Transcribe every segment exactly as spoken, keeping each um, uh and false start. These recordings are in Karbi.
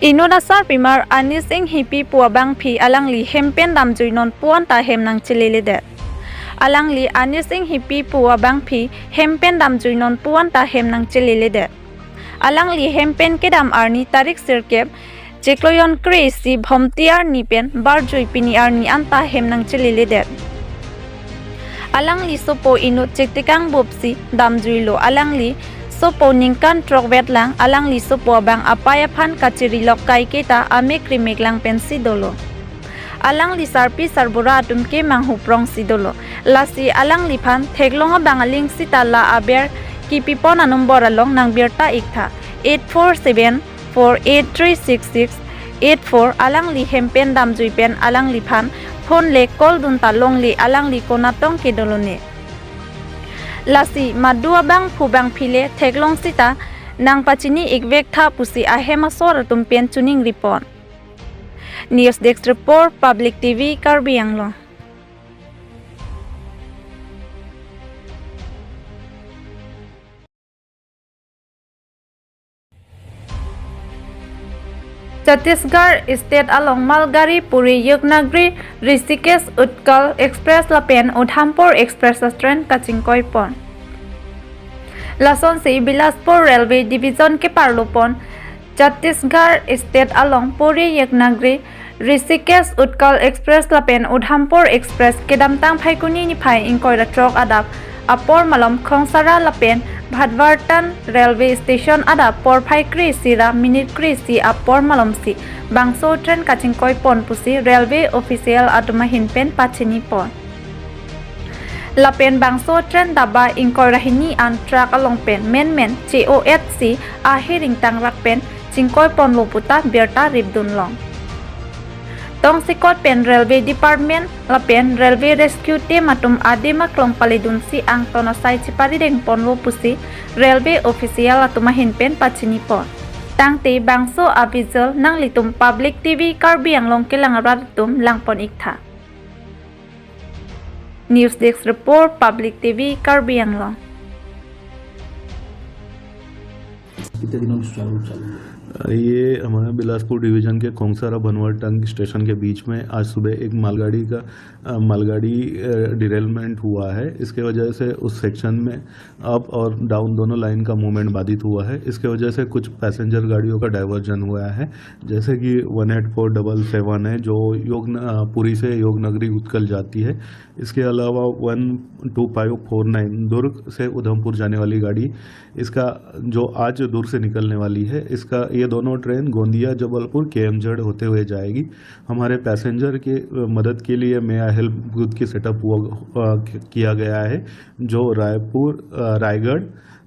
Inut asarpimar Anish Enghipi pu abangpi alangli hem pen damjui non pu anta hem nangcheleledet. Alangli Anish Enghipi pu abangpi hem pen damjui non pu anta hem nangcheleledet. Alangli hem pen kedam arni tarik sirkep chiklo jon kre-isi Bhomti arni pen barjui pini arni anta hem nangcheleledet. Alangli sopo inut chiktikang bupsi damjuilo. Alangli sopo ningkan throkvet lang. Alangli sopo abang apei aphan kachirilok kaiketa amek rimek lang pensi dolo. Alangli sarpi sarbura atum ke manghuprongsi dolo. Lasi alangliphan theklong abang aling sita la aber kipipon anumbor along nangbirta iktha, eight four seven four eight three six six eight four. Alangli hem pen damjui pen alangliphan phone le call dunta longle, alangli konatong ke dolone. Lasi madu abangphu bangpi le theklong sita nangpachini ikvektha pusi ahem asor atum pen choningripon. News Desk Report, Public T V, Karbi Anglong. Chhattisgarh State along Malgadi Puri Yagnagiri Rishikesh Utkal Express lapen Udhampur Express train kachingkoipon. Lasonsi Bilaspur Railway Division keparlopon Chhattisgarh State along Puri Yagnagiri Rishikesh Utkal Express lapen Udhampur Express kedamtang Phaikuni niphai ingkoi ra throk adap apor malom Khongsara lapen Bhatwartan Railway Station adap porphai kre-isi ra minute kre-isi apor malomsi bangso train kachingkoipon pusi railway official atum ahin pen pachinipon. Lapen bangso train daba ingkoi ra hini an track along pen menmen che-o-etsi ahiring tangrak pen chingkoiponlo puta birta ripdunlong. Tongsekot pen Railway Department lapen Railway Rescue Team atum adim aklong paledunsi angton asai chiparidengponlo pusi railway official atum ahin pen pachinipon. Tangte bangso a-visual nanglitum Public T V Karbi Anglong kelang arat atum langpon iktha. News Desk Report, Public T V, Karbi Anglong. कितने दिनों से चालू चालू है? ये हमारे बिलासपुर डिवीजन के खोंगसारा भनवारटांग स्टेशन के बीच में आज सुबह एक मालगाड़ी का, अ, मालगाड़ी, अ, डिरेलमेंट हुआ है। इसके वजह से उस सेक्शन में अप और डाउन दोनों लाइन का मूवमेंट बाधित हुआ है। इसके वजह से कुछ पैसेंजर गाड़ियों का डायवर्जन हुआ है, जैसे कि one eight four double seven है, जो योग न-, अ, पुरी से योग नगरी उत्कल जाती है। इसके अलावा one two five four nine Durg से उधमपुर जाने वाली गाड़ी, इसका जो आज दुर्ग से निकलने वाली है, इसका, ये दोनों ट्रेन गोंदिया जबलपुर केएमजेड होते हुए जाएगी। हमारे पैसेंजर के, अ, मदद के लिए मेरा हेल्प बूथ की सेटअप हुआ, अ, किया गया है, जो रायपुर, अ, रायगढ़,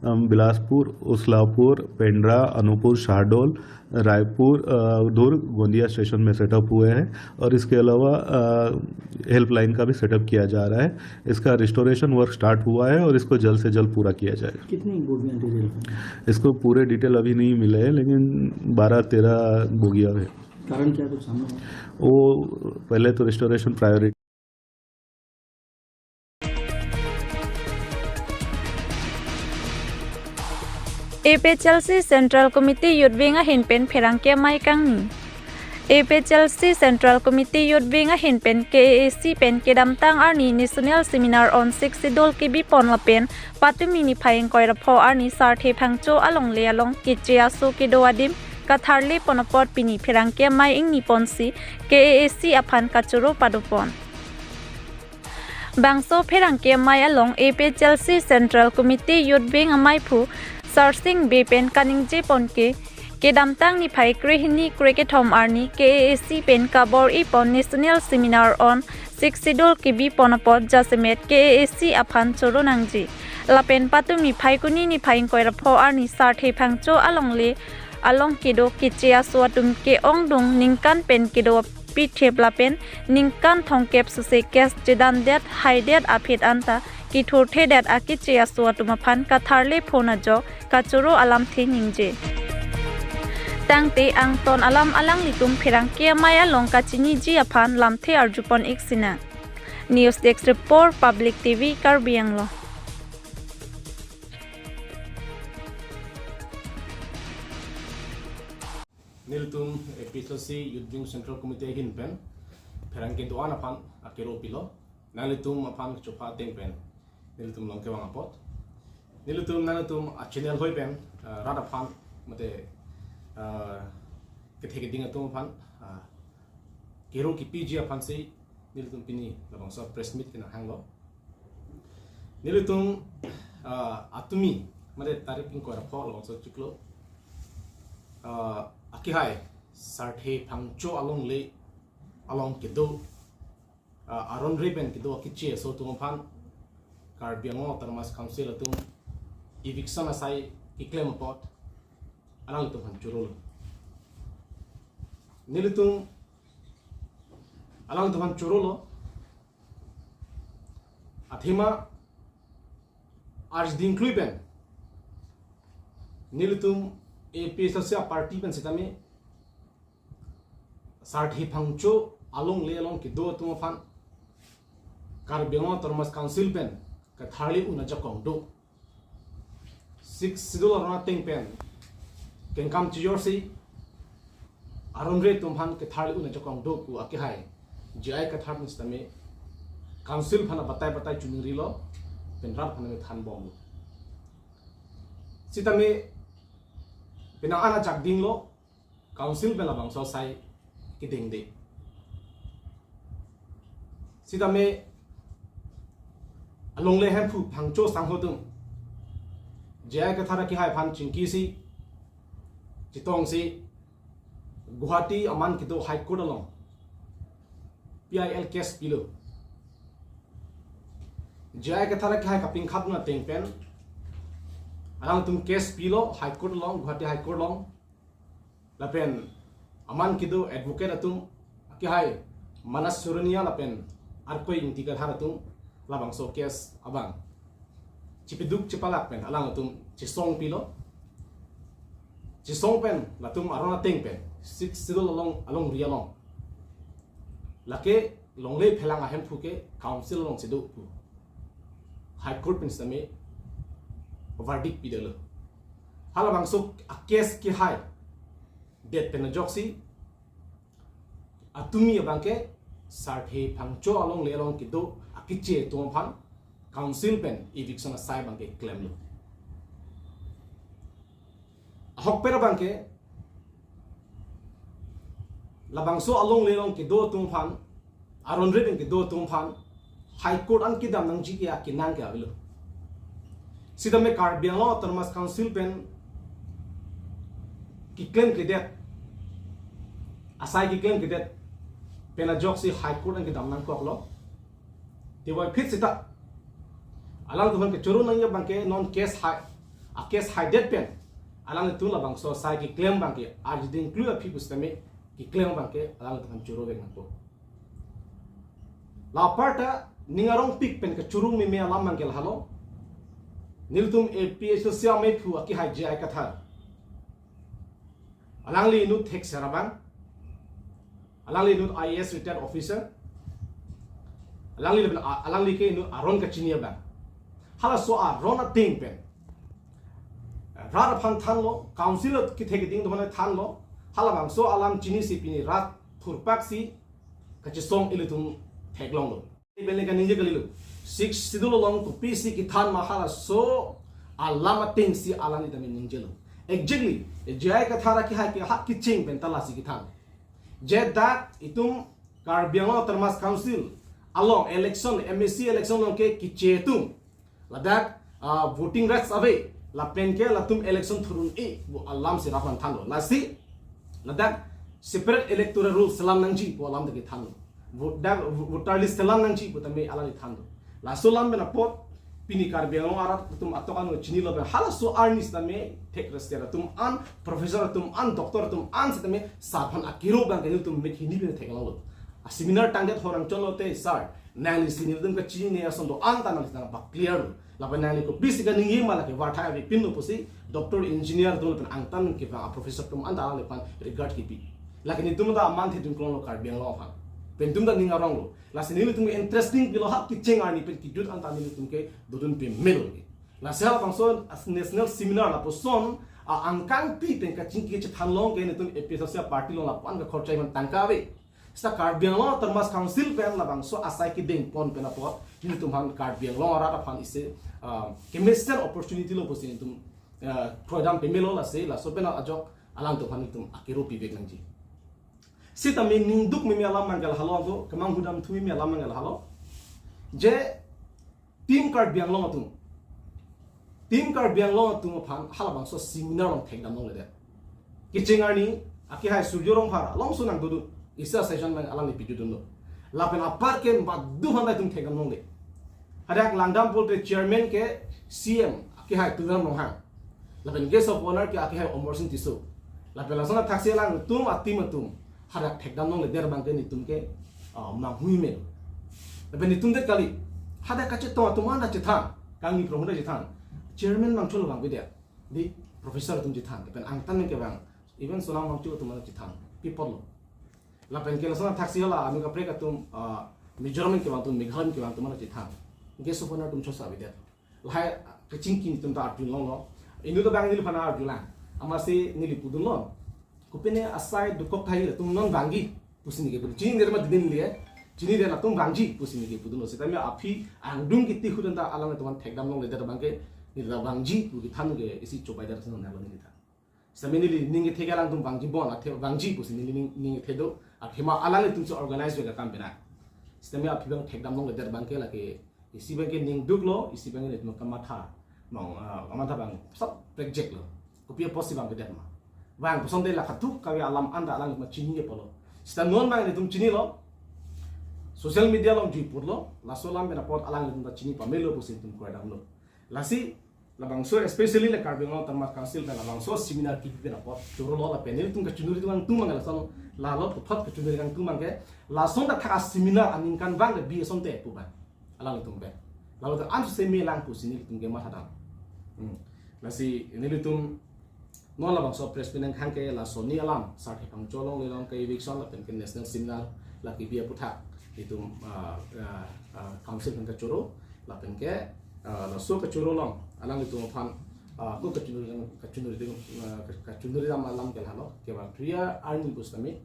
अम, बिलासपुर, उसलापुर, पेंड्रा, अनूपपुर, शहडोल, रायपुर, अ, दुर्ग, गोंदिया स्टेशन में सेटअप हुए हैं और इसके अलावा, अ, हेल्पलाइन का भी सेटअप किया जा रहा है। इसका रिस्टोरेशन वर्क स्टार्ट हुआ है और इसको जल्द से जल्द पूरा किया जाएगा। कितनी बोगियां डिटेल में? इसको पूरे डिटेल अभी नहीं मिले हैं, लेकिन बारह तेरह बोगियां है। कारण क्या कुछ सामने आया? वो पहले तो restoration priority APHLC Central Committee Youth Wing ahin pen pherangke amei kangni. APHLC Central Committee Youth Wing ahin pen KAAC pen kedamtang arni National Seminar on Sixth Schedule kebipon lapen patumi niphai ingkoi ra pho arni Sarthe Phangcho alongle along keche aso kedo adim katharlepon apot pini pherangke amei ingniponsi KAAC aphan kachoro padopon. Bangso pherangke amei along APHLC Central Committee Youth Wing ameiphu Sarsing Bey pen kaningjepon ke, kedamtang niphai krehini krekethom arni KAAC pen kabor-ipon National Seminar on Sixth Schedule kebipon apot jasemet KAAC aphan choro nangji. Lapen patumi Phaikuni niphai ingkoi ra pho arni Sarthe Phangcho alongle along kedo keche aso atum ke-ongdung ningkan pen kedo apithip lapen ningkan thomkep suse case chedandet haidet aphi anta kethurthedet akeche aso atum aphan katharlepon ajok kachoro alamthe ningje. Tangte angton alam alanglitum pherangke amei along kachiniji aphan lamthe arjupon ik sinang. News Desk Report, Public T V, Karbi Anglong. Nelitum A P H L C Youth Wing Central Committee ahin pen pherangke do-an aphan akero pilo. Nanglitum aphan chopha ateng pen nelitum long kevang apot. Nelitum nanglitum a-channel hoi pen, ah, rat aphan mate, ah, kethe keding atum aphan, ah, kero kipiji aphansi nelitum pini labangso press meet kenang hanglo. Nelitum, ah, atumi mate tarik ingkoi ra pho labangso chiklo, ah, akihai Sarthe Phangcho alongle along kedo, ah, aron re pen kedo akiche aso atum aphan Karbi Anglong Autonomous Council atum eviction asai keklem apot alangtum aphan chorolo. Nelitum alangtum aphan chorolo. Athema arjuding klui pen nelitum A P H L C party pen sitame Sarthe Phangcho alongle along kedo atum aphan Karbi Anglong Autonomous Council pen katharli un ajakong do. Sixth Schedule aron ateng pen kengkam chijorsi aron re atum aphan katharli un ajakong do pu akihai J I Kathar pen sitame Council aphan batai batai chuning rilo, pen rat aphan than bomlo. Sitame penang an ajak dinglo, Council pen labangso asai kedengde. Sitame alongle hemphu Phangcho sangho atum J I Kathar akihai aphan chingkisi chetongsi Guwahati aman kedo High Court along P I L case pilo. J I Kathar akihai kapingkhat na ateng pen alangtum case pilo High Court along, Guwahati High Court along. Lapen aman kedo advocate atum akihai Manas Soronia lapen Arkoi Ingti Kathar atum labangso case abang chipiduk chipalak pen alangtum chesong pilo. Chesong pen latum aron ateng pen Sixth Schedule along, alongri along lake longle phelang ahemphu ke Council alongsi do pu High Court pen sitame verdict pidetlo. Halabangso a-case kihai det pen ajoksi atumi abangke Sarthe Phangcho alongle along kedo akiche atum aphan Council pen eviction asai abangke klemlo. Ahokpet abangke labangso alongle along kedo atum aphan, aron re pen kedo atum aphan High Court an kedam nangji ke akenang ke avelo. Sitame Karbi Anglong Autonomous Council pen keklem kedet, asai keklem kedet pen ajoksi High Court an kedam nangkoklo. Tevoiphit sita alangtum aphan kechoro nangji abangke non case hai, a-case haidet pen alangtum labangso asai keklem abangke arjuding klui aphi pu sitame keklem abangke alangtum aphan choro vek nangpo. La aparta ning arongpik pen kechoro meme alam abangke lahelo. Nelitum A P H L C amephu akihai J I Kathar, alangli inut thekser abang, alangli inut I A S retired officer, alangli, alangli ke inut aron kachini abang. Halaso aron ateng pen rat aphan thanlo, Council kethe keding atum aphan thanlo. Halabangso alam chinisi pini rat thurpaksi kachesong ilitum theklonglo. Iben le kaningje kalilo. Sixth Schedule along kopisi kethan ma, halaso alam atengsi alangli tame ningjelo. Exactly, J I Kathar akihai ke hak kecheng pen ta lasi kethan. Je dak itum Karbi Anglong Autonomous Council along election, M A C election along ke keche atum, ladak, ah, voting rights ave, lapen ke latum election thurun-e pu alamsi rat aphan thanlo. Lasi ladak separate electoral rules selam nangji pu alam ta kethanlo. Vote dak, voter list selam nangji pu tame alangli thanlo. Laso alam pen apot pini Karbi Anglong arat atum atok ano chinilo pen halaso arni sitame thekser atum an, professor atum an, doctor atum an sitame sar aphan akero abangke nelitum mek hini pen theklonglo. A-seminar tangdet horang chonlo te, sar, nanglisi nelitum kachinine ason do-an ta nangli nang ba clear lo. Lapen nangli kopisi kaningje ma lake varthai avepinlo pusi doctor, engineer atum lapen angtan kevang a-professor atum an ta alangliphan regard kipi. Lake nelitum ta aman thedun klonglo Karbi Anglong aphan. Pen netum ta ning aronglo. Lasi nelitum ke interesting pilo, hak kecheng arni pen kejut an ta nelitum ke dodun pemelo. Lasi halabangso national seminar lapuson Angkangpi pen kachingki chethan long ke nelitum A P H L C party along lapu-an ke khorcha iman tangka ave. Seta Karbi Anglong Autonomous Council pen labangso asai kedeng pon pen apot nelitum aphan Karbi Anglong arat aphan isi, ah, kemesen opportunity lo pusi nelitum, ah, program pemelo lasi laso pen ajok alangtum aphan nelitum akero pivek nangji. Sitame ningduk meme alam abang ke lahelo, anke kemanghudamthu meme alam abang ke lahelo. Je Team Karbi Anglong atum, Team Karbi Anglong atum aphan halabangso seminar along thekdam longledet. Kecheng arni akehai Surjya Rongphar alongsi nangdodun, isi a-session abang alangli pidodunlo. Lapen apar ke badu aphan ta itum thekdam longle. Hadak langdam pulote chairman ke C M akehai Tuliram Ronghang. Lapen guest of honor ke akehai Amarsing Tisso. Lapen lason athaksi alangtum a-team atum hadak thekdam longledet abang ke nelitum ke, ah, manghu meme. Lapen nelitum det kali. Hadak kachetong atum anta chethan, kangni prong anta chethan. Chairman mangchul abang bidya. Di professor atum chethan. Lapen angtan ke abang, even Sonam Wangchuk atum anta chethan. Pi apotlo. Lapen ke lason athaksi hala anut kaprek atum, ah, Mizoram kevang atum, Meghalaya kevang atum anta chethan. Guest of honor atum chosa avedet. Lahai kachingki nelitum ta arjulonglo. Inut abang neliphan arjulang. Amatsi neli pudunlo. Kopine asai dokok tahai atum non vangji pusi neke pudun. Chinidet ma didin le. Chinidet atum vangji pusi neke pudunlo. Sitame aphi angdung kiti hudanta alangtum aphan thekdam longledet abang ke neli ta vangji pu kethan ke isi chobaidet ason nanglo neli ta. Sitame neli ning kethe ke alangtum vangji bon, athe vangji pusi neli ning, ning kethe do. Athema alanglitumsi organize ave akam penang. Sitame aphi abang thekdam longledet abang ke lake isi abang ke ningduklo, isi abang ke nelitum kamatha. Mong, ah, kamatha abang sab project lo. Kopi apotsi vangvedet ma. Vang kosonte la khatuk kave alam anta alanglitum chini apotlo. Seta non abang nelitum chinilo. Social media along jui purlo, laso alam pen apot alanglitum ta chini pamelo pusi nelitum kroidamlo. Lasi labangso, especially la Karbi Anglong Autonomous Council pen labangso seminar kipi pen apot chorolo lapen nelitum kachonghuri kangtung abang ke lason, lalo puthot kachonghuri kangtung abang ke lason ta thak a-seminar aningkanvang ke bi asonte pu abang. Alanglitum pen. Lalo ta an semi lang pusi nelitum ke mathadam. Hmm. Lasi nelitum non labangso press meet nangkehang ke laso arni alam, Sarthe Phangcho alongle along ke eviction lapen ke national seminar la kipi aphuthak itum, ah, ah, ah, council pen kachoro lapen ke, ah, laso kachoro along alanglitum aphan, ah, ko kachonghuri, kachonghuri, ah, kachonghuri alam, alam ke lahelo, kevang phli arni pusitame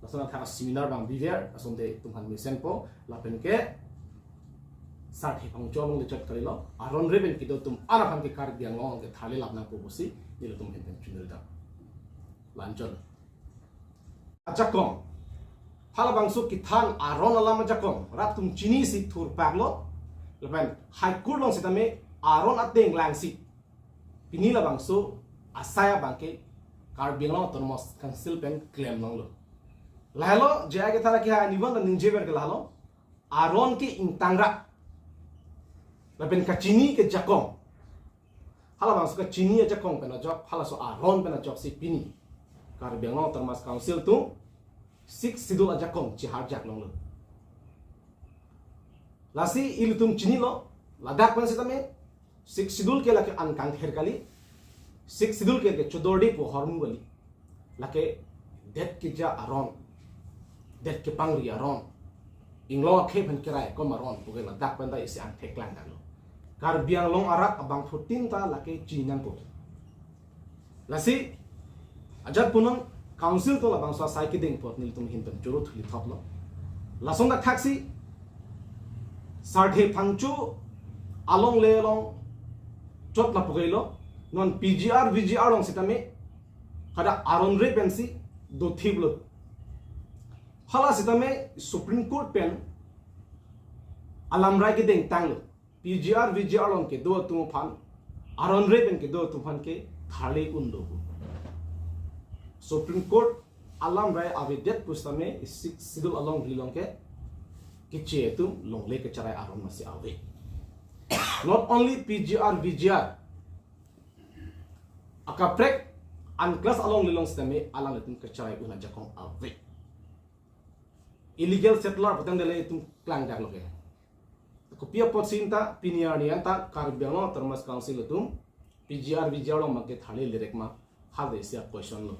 lason athak seminar abang biver asonte itum aphan mesenpo lapen ke Sarthe Phangcho alongle chot kalilo, aron re pen kedo atum an aphan ke Karbi Anglong ke tharle lap nangpo pusi nelitum ahin pen chonghuri dam. La-anchot. Ajakong. Halabangso kethan aron alam ajakong rat atum chinisi thurpaklo. Lapen High Court along sitame aron ateng langsi pini labangso asai abang ke Karbi Anglong Autonomous Council pen klem longlo. Lahelo, J I Kathar akehai nelitum ta ningjever ke lahelo. Aron ke ingtang ra. Lapen kachini ke ajakong. Halabangso kachini ajakong pen ajok, halaso aron pen ajoksi pini Karbi Anglong Autonomous Council atum Sixth Schedule ajakong chiharjak longlo. Lasi ilitum chinilo, ladak pen sitame Sixth Schedule ke lake an kangther kali. Sixth Schedule ke ke chodordi pu ahormu kali. Lake det keja aron, det kepangri aron, inglong akhei pen kerai kom aron pu ke ladak pen ta isi angthek klangdaklo. Karbi Anglong arat abangphutin ta lake chini nangpo. Lasi ajat punon council atum labangso asai kedeng apot nelitum ahin pen choro thuli thotlo. Lason ta thaksi Sarthe Phangcho alongle along chot lapu kailo, non P G R V G R along sitame hadak aron re pensi dothiplo. Hala sitame Supreme Court pen alamrai kedeng tanglo. P G R V G R along kedo atum aphan, aron re pen kedo atum aphan ke tharle unlo pu. Supreme Court alamrai avedet pusitame Sixth Schedule alongri along ke keche atum longle kecherai aron masi ave. Not only P G R V G R, akaprek unclass alongle along sitame alanglitum kecherai un ajakong ave. Illegal settler putangte le itum klangdaklo ke. Kopi apotsi ta pini arni anta Karbi Anglong Autonomous Council atum P G R V G R along abang ke tharle lerek ma, hal de isi a-question lo.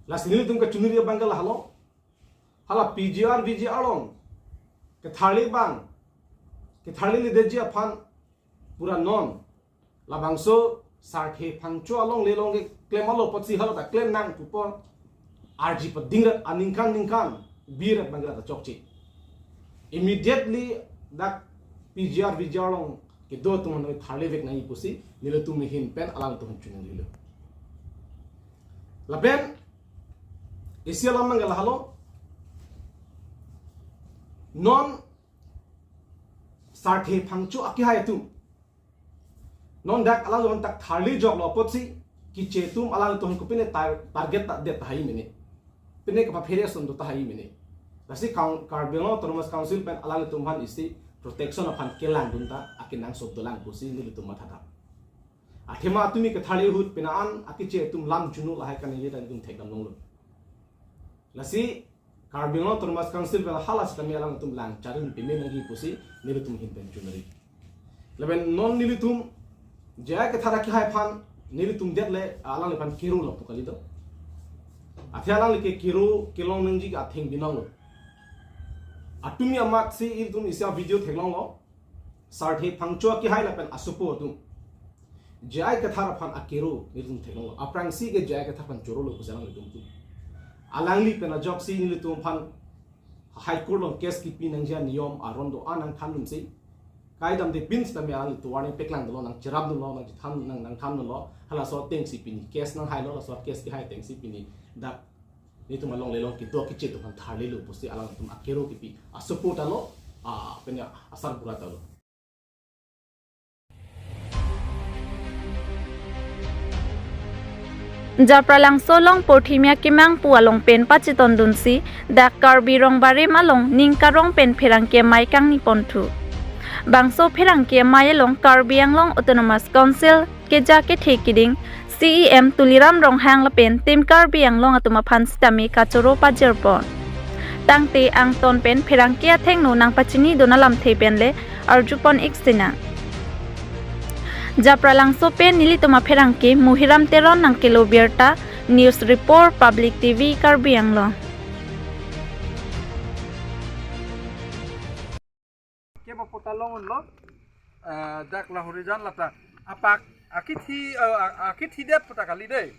Lasi nelitum kachonghuri abang ke lahelo. Hala P G R V G R along ketharle abang, ketharleledetji aphan pura non labangso Sarthe Phangcho alongle along keklem alo apotsi halo ta klem nang pupo. Arji padingrat aningkan ningkan birat bangrat ta chokche. Immediately dak P G R V G R along kedo atum aphan tharli vek nangji pusi nelitum ahin pen alangtum aphan choningri lo. Lapen isi alam nang lahelo. Non Sarthe Phangcho akehai atum non dak alangtum aphan tharli joklo apotsi keche atum alangtum aphan kopine tar-, target ta det tahai mene. Pine kapaphere ason do tahai mene. Lasi Kar-, Karbi Anglong Autonomous Council pen alangtum aphan isi protection aphan kelangdun ta akenangsot dolang pusi nelitum matha tha. Athema atumi ketharli ahut pine an akeche atum lam juno lahai kaningje ta nelitum thekdam longlo. Lasi Karbi Anglong Autonomous Council pen hala sitame alangtum lang charun peme nangji pusi nelitum ahin pen choningri. Lapen non nelitum J I Kathar akehai aphan nelitum det le alangliphan kero lo pu kali do. Athe alangli ke kero kelong nangji ke atheng binong lo. Atumi amat si ilitum isi avideo theklonglo. Sarthe Phangcho akehai lapen asopo atum J I Kathar aphan akero nelitum theklonglo. Aphrangsi ke J I Kathar aphan chorolo pusi alanglitum tu. Alangli pen ajoksi nelitum aphan High Court along case kipi nangji aniyom aron do-an nangthandunsi. Kaidamde pin sitame alanglitum warning paklang dolo, nangcherap dolo, nangchethan, nang, nangthan dolo. Halaso atengsi pini case nanghailo, laso case kehai atengsi pini dak nelitum alongle along kedo keche atum aphan tharlilo pusi alangtum akero kipi asopo ta lo, a, pene asarbura ta lo. Japralangso along Porthimia Kimang pu along pen pachetondunsi dak Karbi Rong Barim along ning karong pen pherangke amei kangni ponthu. Bangso pherangke amei along Karbi Anglong Autonomous Council keja kethe kiding C E M Tuliram Ronghang lapen Team Karbi Anglong atum aphan sitame kachoro pajirpon. Tangte angton pen pherangke athengno nangpachinidun alamthe pen le arjupon ik sinang. Japralangso pen nelitum apherangke Muhiram Teron nangkelo birta, News Report, Public T V, Karbi Anglong. Ke ba pota long lo, eh, dak Lahorijan lata. Apak, akithi, eh, a-, akithidet pota kali dei.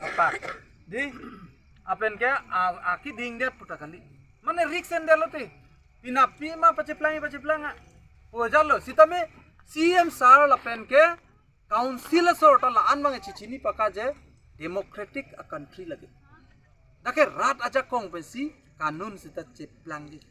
Apak. Di, apen ke, a-, akidingdet pota kali. Mane risk endel lo te. Pinapi ma pacheplang, pacheplang a. O jalo, sitame C M sir lapen ke, Council asor ta la-an abang chichini paka je democratic a country lake. Dak ke rat ajakong pensi kanun seta cheplangji.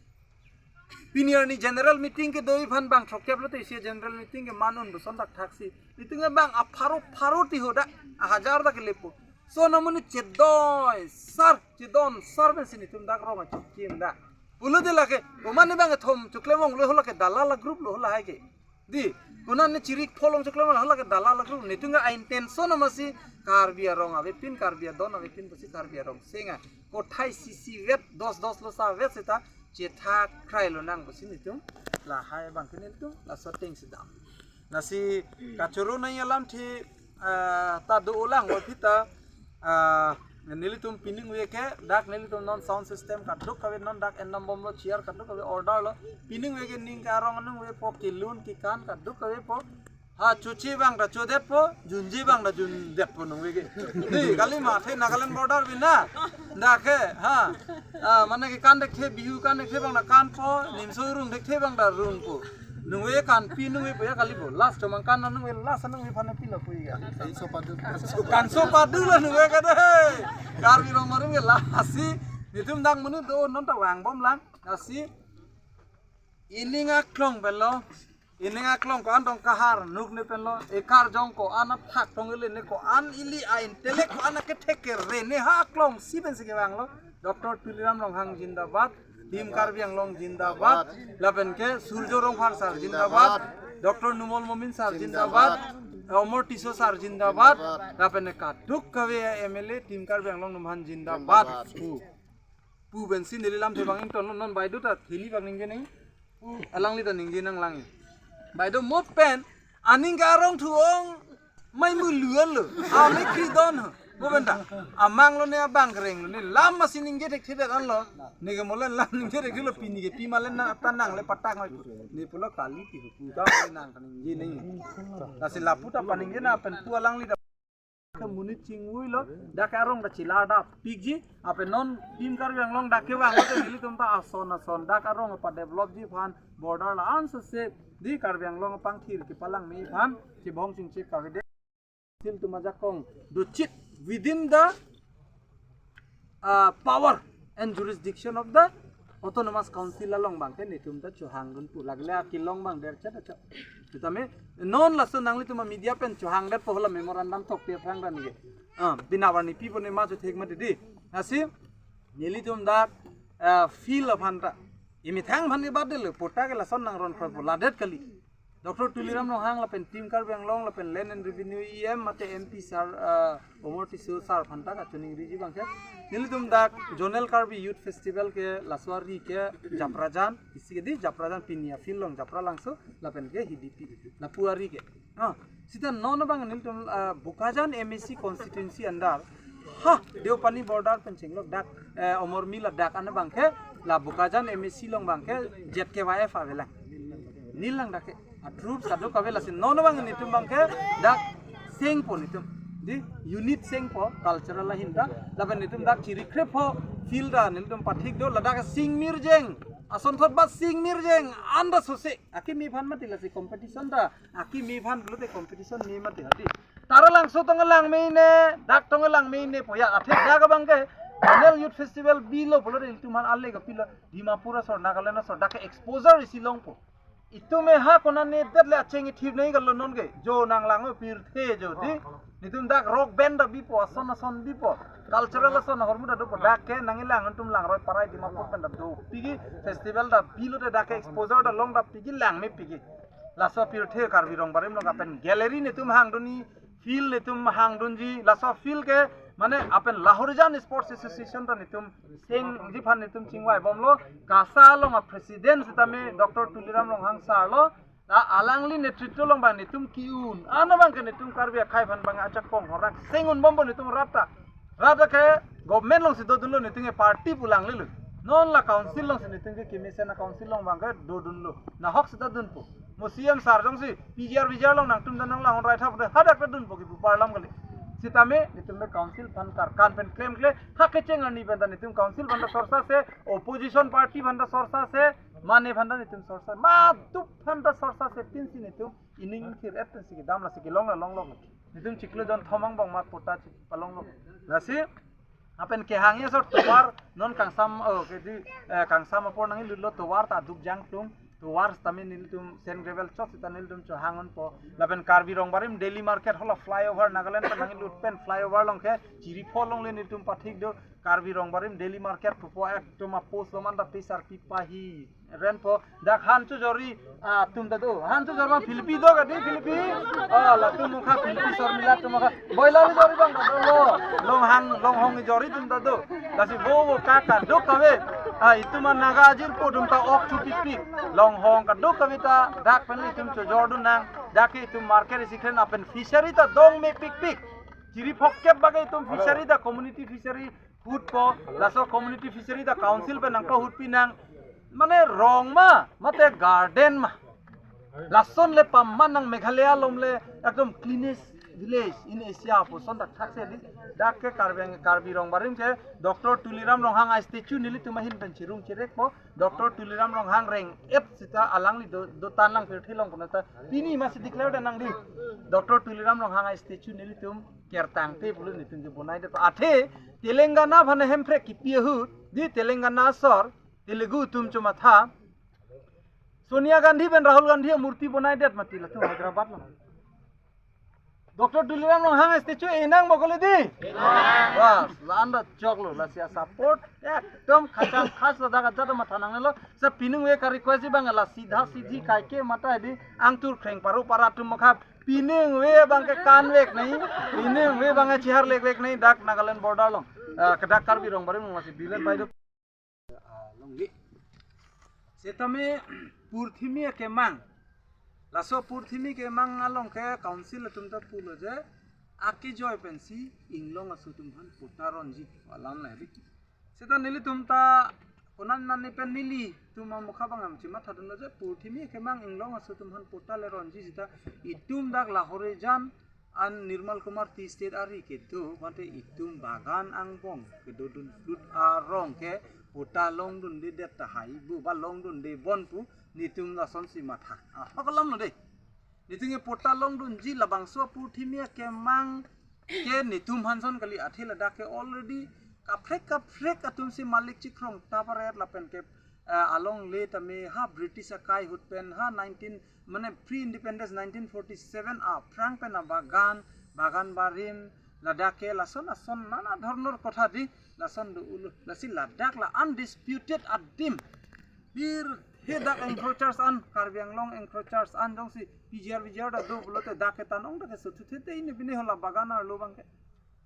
Pini arni general meeting kedo aphan bang throkkep lote isi general meeting ke manun do son dak thaksi. Meeting abang apharo pharo ti ho dak ahajar dak lepo. So namuni chedoi sar chedon sar pensi nelitum dak rong achikim dak. Pulo de lake, komat ni bang ethom chuklemong lo ho lake dalal a group lo ho lahai ke. Di, konat ni chirik pholong chuklemong lo ho lake dalal a group. Nelitum ke a intention amatsi Karbi arong avepin, Karbi adon avepin pusi Karbi arong senga. Kothai sisi vet, dos dos lo sa vet seta, chetha krai lonang pusi nelitum. Lahai abang ke nelitum, laso atengsi dam. Lasi kachoro nangji alamthe, ah, ta do-olang lo pita, ah, nelitum pining ave ke, dak nelitum non sound system kadokave non dak endam bomlo chair kadokave order lo, pining ave ke ning karong anung avepo kelun kekan kadokave po, ha choche abang ta chodetpo, junji abang ta jundetpo nung ave ke. Di, kali ma, athe Nagaland border pen na, dak ke, ha, ah, mane kekan thekthe, Bihu kan thekthe abang ta kanpo, nimso rung thekthe abang ta rungpo. Nung ave kanpi nung ave po ya kali po. Last chomang kan nung ave last nung ave aphan pilo po ya. Kanso padu. Kanso padu lo nung ave kada. Karbi Rong Barim ke lasi. Nelitum dak monit do non ta vangbomlang. Lasi. Ining aklong pen lo. Ining aklong ko-an tong kahar nuk ne pen lo. Ekarjong ko-an athak tong ili ne ko-an ili a intellect ko-an akethek kere ne ha aklongsi pensi kevang lo. Doctor Tuliram Ronghang jindabad, Team Karbi Anglong jindabad, lapen ke Surjo Rongphar sir jindabad, Doctor Numal Momin sir jindabad, Amar Tisso sir jindabad, lapen ke kadokave M L A Team Karbi Anglong atum aphan jindabad. Pu. Pu pensi neli lamthe abang ington non baido ta theli abang ningje nang. Alangli ta ningje nanglang. Baido mo pen aning karong thu-ong mai mu luan lo. Ame kridon ho. Bo benda, amang lo ne abang kereng lo ne lam masi ningje thekthedet anlo. Ne ke molen lam ningje thekthelo pini ke pi malen na ta nang le patak noi. Ne pulo kali pi pu ta nang ta ningje ne. Lasi lapu ta paningje na pen pu alangli ta ke monit chingvui lo, dak ke arong ta chilar dap pikji, ape non Team Karbi Anglong dak kevang lo te nelitum ta ason ason dak arong pa develop ji aphan border la-an sese di Karbi Anglong pangthir kepalangme aphan chibong chingchik kave de. Sil tum ajakong do chit within the uh, power and jurisdiction of the Autonomous Council along abang ke netum ta chohangdun pu lagle akilong abang derchet acho. Tame non laso nanglitum media pen chohangdet po hala memorandum thokpi aphrang dan ge. Ah, bina warni pi po ne ma chothek ma didi. Lasi nelitum dak uh, field aphan ta imethang aphan ke badet le pota ke lason nang ron kro ladet kali. Doctor Tuliram Ronghang lapen Team Karbi Anglong lapen Land and Revenue E M mate M P sir uh, Omor Tisso sir aphan ta kachiningriji abang ke nelitum dak Zonal Karbi Youth Festival ke laso ari ke Japrajan isi ke di Japrajan pini a field along Japra Langso lapen ke Hidipi lapu ari ke. Ah, sita non abang nelitum uh, Bokajan M A C constituency under ha Deopani border pen chenglok dak eh, Omormi ladak an abang ke la Bokajan M A C along abang ke Z K Y F avelang. Nelilang dak ke. A troops kadokave lasi non abang netum abang ke dak sengpo netum. Di unit sengpo cultural ahin ta. Lapen netum dak chirikrepo field ta netum pathik do ladak sing mirjeng. Asonthot bat sing mirjeng anda sose. Akimi aphan mati lasi competition ta. Akimi aphan pulote competition ni mati hati. Tara Langso tong langme ne, dak tong langme ne po ya. Athe dak abang ke Zonal Youth Festival bilo pulo netum aphan ale kapilo. Dimapur asor, Nagaland asor dak ke exposure isi longpo. Itum me ha konane det le acheng ithip nei kalo non ke. Jo nang lang pirthe jo di. Netum dak rock band ta bipo, ason ason bipo. Cultural ason ahormu ta dopo dak ke nangkelang netum Langroi Parai Dimapur pen ta do. Pigi festival ta bilo te dak ke exposure ta long ta pigi langme pigi. Laso pirthe Karbi Rongbarim along apen gallery netum hangdunji, field netum hangdunji, laso field ke mane apen Lahorijan Sports Association ta netum sengji aphan netum chingvai bomlo, KASA along a president sitame Doctor Tuliram Ronghang sir lo, ta alangli netritwo along abang netum ki-un, ano abang ke netum Karbi akhei aphan abang ajakong horak seng-un bompo netum rat ta. Rat ke government alongsi dodunlo netum ke party pu langlelo. Non la council alongsi netum ke kemesen a council along abang ke dodunlo. Nahok sita dunpo. Mo C M sir jongsi P G R V G R along nangtum dan nang langhon rai thap de hadak ta dunpo kipu parlam kali. Sitame netum ke council aphan karkan pen klemkle ha kecheng arni pen ta netum council aphan ta sorsa se opposition party aphan ta sorsa se mane aphan ta netum sorsa ma tup aphan ta sorsa se pinsi netum ining thir et pensi kedam lasi kelong la longlok. Netum chiklo jon thom angbong ma pota chik palonglok. Lasi apen kehang ya sor tovar non kangsam oh ke di eh, kangsam apor nangji lutlo tovar ta duk jangplung tovar sitame nelitum sand gravel chot sita nelitum chohang-unpo. Lapen Karbi Rongbarim daily market hala flyover Nagaland ta nangji lut pen flyover along ke chiripho along le nelitum pathik do Karbi Rongbarim daily market pupo ekdom a post loman ta pisar pipahi. Renpo dak han chojori atum ta do. Han chojori abang Philippi do kadi Philippi. Ah, latum mukha Philippi Sormila atum mukha. Boilari jori abang ta dolo. Longhang longhong jori atum ta do. Lasi bo bo ka kadokave. Ah, itum an Naga ajirpo atum ta ok chupikpik. Longhong kadokave ta dak pen itum chojordun nang. Dak itum market isi kren apen fishery ta dong mepikpik. Chiri phokkep bage itum fishery ta community fishery hutpo, laso community fishery ta council pen nangpahutpi nang. Mane rong ma, mate garden ma. Lason le pamman nang Meghalaya along le ekdom cleanest village in Asia puson ta thakse di. Dak ke Karbi Ang-, Karbi Rongbarim ke Doctor Tuliram Ronghang a statue nelitum ahin pen chirung chirekpo. Doctor Tuliram Ronghang reng-et sita alangli do, dotan lang pirthe along kono ta. Pini masi declare dan nang di. Doctor Tuliram Ronghang a statue nelitum kertangte pulo netum ke bonaidet. Athe Telangana aphan hemprek kipi ahut di Telangana asor Telugu atum chomatha Sonia Gandhi pen Rahul Gandhi amurti bonaidet mati latum Hyderabad lo. Doctor Tuliram Ronghang statue enangpo kali di. Bas, la-an ta choklo lasi a support ekdom khacham khas ladak ajat matha nangnelo. Sa piningve ka request abang la sidha sidhi kaike mata di angtur khreng paru para atum mukha piningve abang ke kanvek nai, piningve abang ke chihar lekvek nai dak Nagaland border along. Ah, kedak Karbi Rongbarim along lasi bilen pai do. Ah, longgi. Setame purthimi akemang. Laso purthimi kemang along ke council atum ta pulo je. Akejoi pensi inglong aso atum aphan patta ronji alam lahai. Seta nelitum ta konat nani pen nelitum amokha abang chimatha dunlo je purthimi akemang inglong aso atum aphan patta le ronji seta itum dak Lahorijan an Nirmal Kumar Tea Estate ari kedo bante itum bagan angbong kedodun flut arong ke patta longdunde det tahai pu ba longdunde bon pu nelitum lasonsi matha. Ah, ahok alamlo de. Nelitum ke patta longdunji labangso purthimi akemang ke nelitum aphan son kali, athe ladak ke already kaprek kaprek atumsi malik chikrong taparet lapen ke, eh, alongle tame ha British akai ahut pen ha nineteen mane pre-independence nineteen forty-seven aphrang pen abagan, bagan barim, ladak ke lason ason nana dhornor kotha di lason do ulo. Lasi ladak la undisputed adim. Bir he dak encroachers an, Karbi Anglong encroachers an jongsi P G R, V G R ta do pulote dak ke tanong dak ke suthu thete ini bini hala bagan arlo abang ke.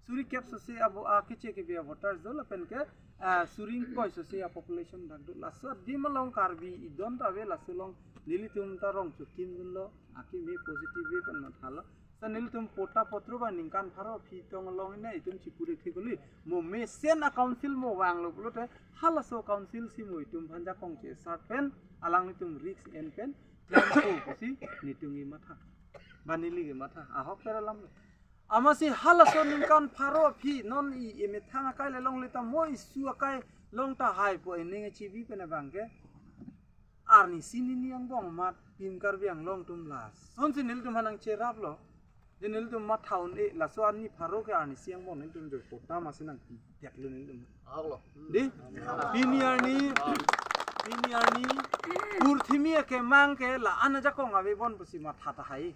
Suri kep sose abo akeche kebe avoters do lapen ke, ah, suri ingkoi sose apopulation dak do. Laso adim along Karbi idon ta ave, laso along nelitum ta rong chokim dunlo, akimi positive way pen mathalo. Sa nelitum patta potro ba ningkan pharo aphi tong along ine itum chipure thekuli. Mo mesen a council mo vanglo pulote halaso council si mo itum aphan jakong che sar pen alanglitum risk en pen plan ko pusi nelitum kematha. Ba neli kematha. Ahok per alam. Amatsi halaso ningkan pharo aphi non i emethang akai le longle ta mo isu akai long tahai pu ening chibi pen abang ke. Arnisi nini angbong amat Team Karbi Anglong atum lasonsi nelitum aphan nangcheraplo. Di nelitum matha un-e laso arni pharo ke arnisi angbong nelitum jo patta masi nangpidet lo nelitum. Ahoklo. Di? Pini arni, pini arni, purthimi akemang ke la-an ajakong ave bon pusi matha tahai.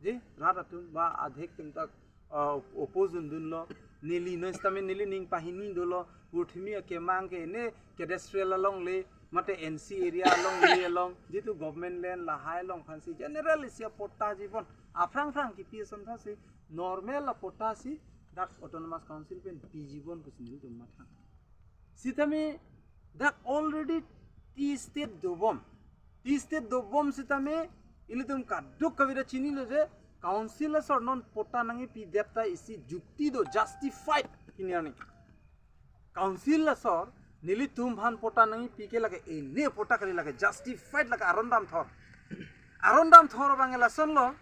Di? Rat atum ba adhek atum ta uh, oppose dun dunlo, neli no sitame neli ning pahini dolo, purthimi akemang ke ne cadastral alongle, mate N C area alongle along, jitu government land lahai along aphansi general isi apatta ji bon, aphrang phrang kipi ason thasi, normal apatta si, dak autonomous council pen piji bon pusi nelitum matha. Sitame dak already tea estate dobom. Tea estate dobom sitame ilitum kaduk kavira chinilo je council asor non patta nangkipi det ta isi jukti do, justified pini arni. Council asor nelitum aphan patta nangkipi ke lake ene patta kali, lake justified, lake aron damthor. Aron damthor abang lasonlo.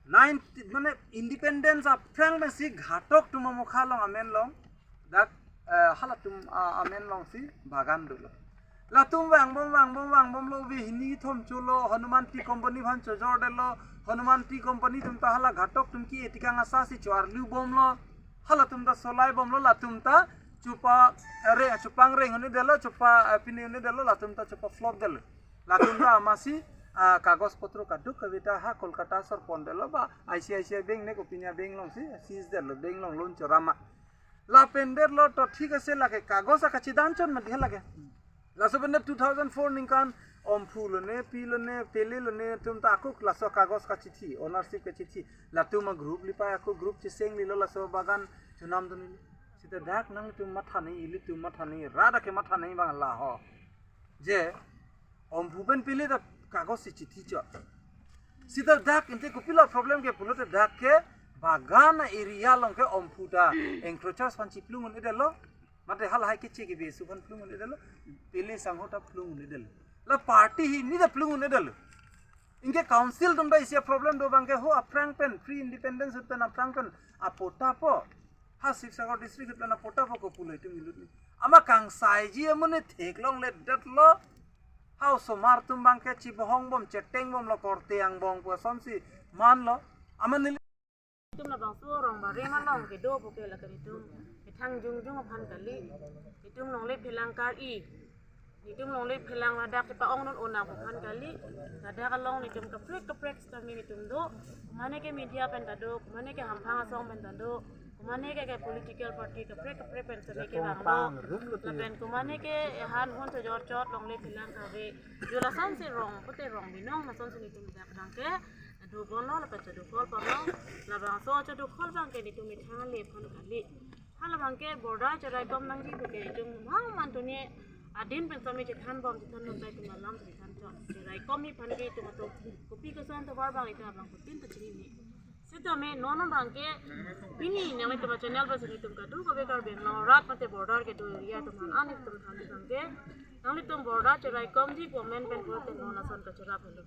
Nine, mane independence aphrang pensi Ghatok atum amokha along amen long, dak, eh, halatum, ah, amen longsi bagan dolo. Latum vangbom vangbom vangbomlo, ove hini thom cholo, Hanuman Tea Company aphan chojor detlo, Hanuman Tea Company atum ta hala Ghatok atum ke etikang asa si choarlu bomlo, halatum ta solai bomlo, latum ta chopa, eh, re, chopang reng un-e detlo, chopa, eh, pini un-e detlo, latum ta chopa flop detlo. Latum ta amatsi, ah, kagos potro kaduk kavita ha Kolkata asor pon detlo ba I C I C I bank ne kopine bank longsi seize detlo, bank along loan chorama. Lapen detlo to thik ase, lake kagos akachidan chot mati lake. Laso pen two thousand four ningkan Omphu lone, Pi lone, Pele lone atum ta ako laso kagos kachithi, ownership kachithi. Latum a group lipai ako group chiseng lilo laso bagan chonam dunilo. Sita dak nangtum matha nangji, ilitum matha nangji, rat akematha nangji abang laho. Je, Omphu pen Pele ta kagos si chithi chot. Sita dak inte kopilo problem ke pulote dak ke bagan area along ke Omphu ta encroachers aphan chiplung un-e detlo. Mate halahai keche kebe aso aphan plung un-e detlo. Pele sangho ta plung un-e detlo. La party hini ta plung un-e detlo. Anke council atum ta isi problem do abang ke ho aphrang pen pre-independence pen aphrang pen apatta po. Ha Sibsagar district pen apatta po kopulo itum ilut ni. Amat kangsaiji amonit theklongle detlo. Ha osomar atum abang ke chibohong bom, cheteng bomlo, korte angbong pu asonsi manlo. Amat neli- Itum labangso rong barim along kedo pu ke lake itum methang jongjong aphan kali. Itum longle phelang kar-i. Itum longle phelang ladak kepa-ong non onang aphan kali. Ladak along itum kaprek kaprek sitame itum do. Komane ke media pen ta do, komane ke hamphang asong pen ta do, komane ke, ke political party kaprek kaprek pen sitame kevanglo. Lapen komane ke han hon chojor chot longle phelang kave. Jo lasonsi rong, pute rong binong lasonsi itum dak abang ke. Adu bono lapen chadukol pamong, labangso chadukol abang ke itum methang le aphan kali. Halabang ke border cherai kom nangji pu ke itum bang man tuni adin pen sitame chethan bom chethan bom ta itum alam chethan chot. Cherai kom aphan ke itum atum kopi koson tovar abang itum abang kotin ta chinine. Sitame non abangke pini nanglitum channel pasi nelitum kadokave Karbi Anglong arat mate border kedo area atum aphan nelitum than abangke nanglitum border cheraikomji pu amen pen pulote non ason kacherap helo.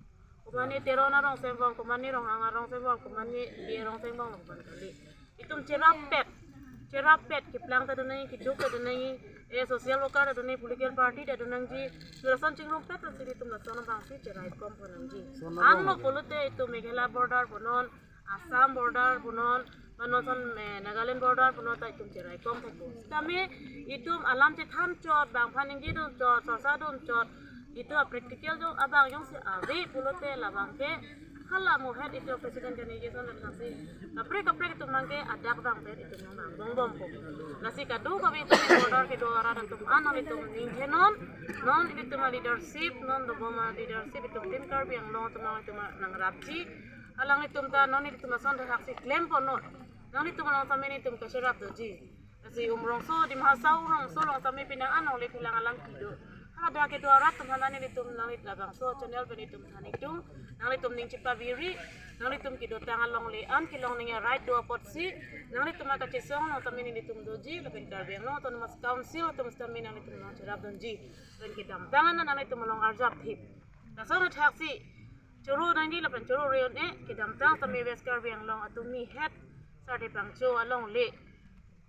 Komane Teron arong sembong, komane Ronghang arong sembong, komane Bey arong sembong lo koman kali. Itum cherapet, cherapet keplang ta donangji, keduk ta donangji, eh, social worker ta donangji, political party ta donangji, lason chingrumpet ta si itum lason abangsi cheraikom pon nangji. Anlo pulote itum Meghalaya border punon, Assam border punon, mane non ason, eh, Nagaland border punon ta itum cheraikom thekpo. Sitame itum alam chethan chot, bang aphan ningjedun chot, sorsa dun chot, itum practical jong abang jongsi ave pulote labangke hala mohet itum president candidate ason athak si kaprek kaprek itum abangke adak abang pen itum abang bongbompo. Lasi kadokave itum border kedo arat atum aphan nelitum ningjenon, non itum aleadership, non dobom aleadership itum Team Karbi Anglong atum nang itum nangrapji. Alanglitum ta non itum ason athak si klemponnon. Nanglitum along sitame nelitum kacherap doji. Lasi Umrongso, Dima Hasao Umrongso along sitame penang anong le phelang alam kedo. Hala dak kedo arat atum aphan nelitum nangli labangso channel pen itum than itum, nanglitum ning chepaviri, nanglitum kedotang alongle an kelong ning a-right do apotsi, nanglitum akachesong along sitame nelitum doji, lapen Karbi Anglong Autonomous Council atum sitame nanglitum along cherapdunji. Lapen kedamtang an nanglitum along arjap thip. Lason athak si choro nangji lapen choro re-un-e, kedamtang sitame West Karbi Anglong atum ni het Sarthe Phangcho alongle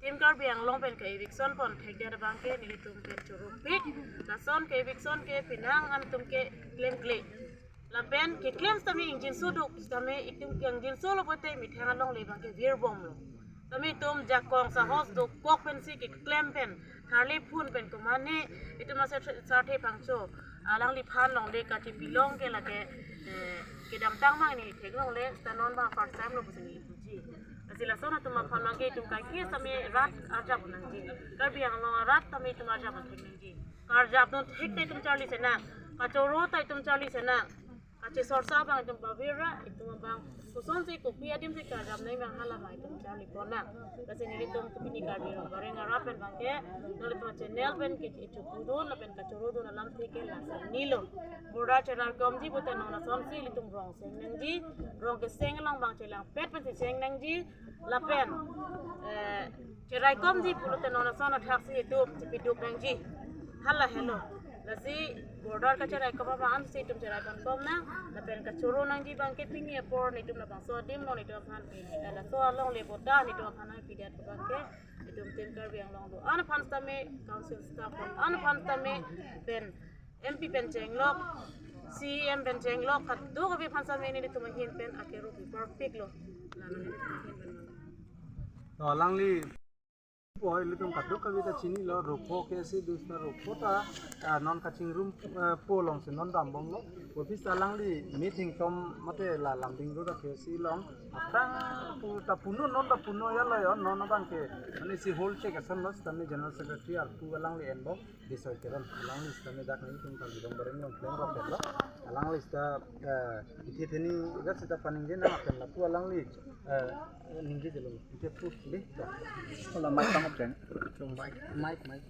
Team Karbi Anglong pen ka-eviction pon thekdet abangke nelitum pen choropik. Lason ke-eviction ke penang an atum ke klemkle. Lapen keklem sitame ingjinso duk, sitame itum ke ingjinso lo pote methang alongle abangke virbomlo. Sitame itum jakong sahos dokok pensi keklem pen, tharli phun pen komane itum ase Sarthe Phangcho alangliphan longle kachepilong ke lake, eh, kedamtang mang neli theklongle, sita non abang first time lo pusi neli puji. Lasi lason atum aphan abangke itum kaiketa sitame rat arjap nangji. Karbi Anglong arat sitame itum arjap thek nangji. Karjapdun thek ta itum charli senang. Kachoro ta itum charli senang. Kachesorsa abang itum pavir ra, itum abang kosonsi kopi adim si karjap nangji abang hala abang itum charlipon nang. Lasi nelitum ke pini Karbi Anglong Bareng arat pen abangke, nelitum channel pen ke ichupudun lapen kachorodun alamthe ke lason nilo. Border cheraikomji pute non asonsi ilitum rong seng nangji, rong keseng along abang chelangpet pensi seng nangji, lapen, eh, cheraikomji pulote non ason athak si itum chepiduk nangji. Hala helo. Lasi border kacheraikom abang ansi itum cheraikom nang, lapen kachoro nangji abangke pini apor nelitum labangso adim lo nelitum aphan, eh, laso alongle bota nelitum aphan nangpidet abangke, itum Team Karbi Anglong do-an aphan sitame, council staff do-an aphan sitame, pen M P pen chenglok, C E M pen chenglok, kadokave aphan sitame nelitum ahin pen akerup pipar piklo. Lalu nelitum ahin pen mang. To alangli po ilitum kadokave ta chinilo, rupho ke si dusna rupho ta, ah, non kachingrum, eh, po alongsi non dambomlo. Office alangli meeting tom mate la Lumding Road a K S A C along. Aphrang pu ta punon, non ta punon ya lo yo, non abangke. Mane si hold check ason lo, sitame General Secretary arpu alangli enbom. Bisoi Teron, alangli sitame dak nelitum Karbi Anglong Bareng along klem rapetlo. Alangli sita, eh, ithi theni igat sita paningje nang apen lapu alangli, eh, ningje jelo. Ithi pu dei. Hala mic pangap jen. Mic, mic.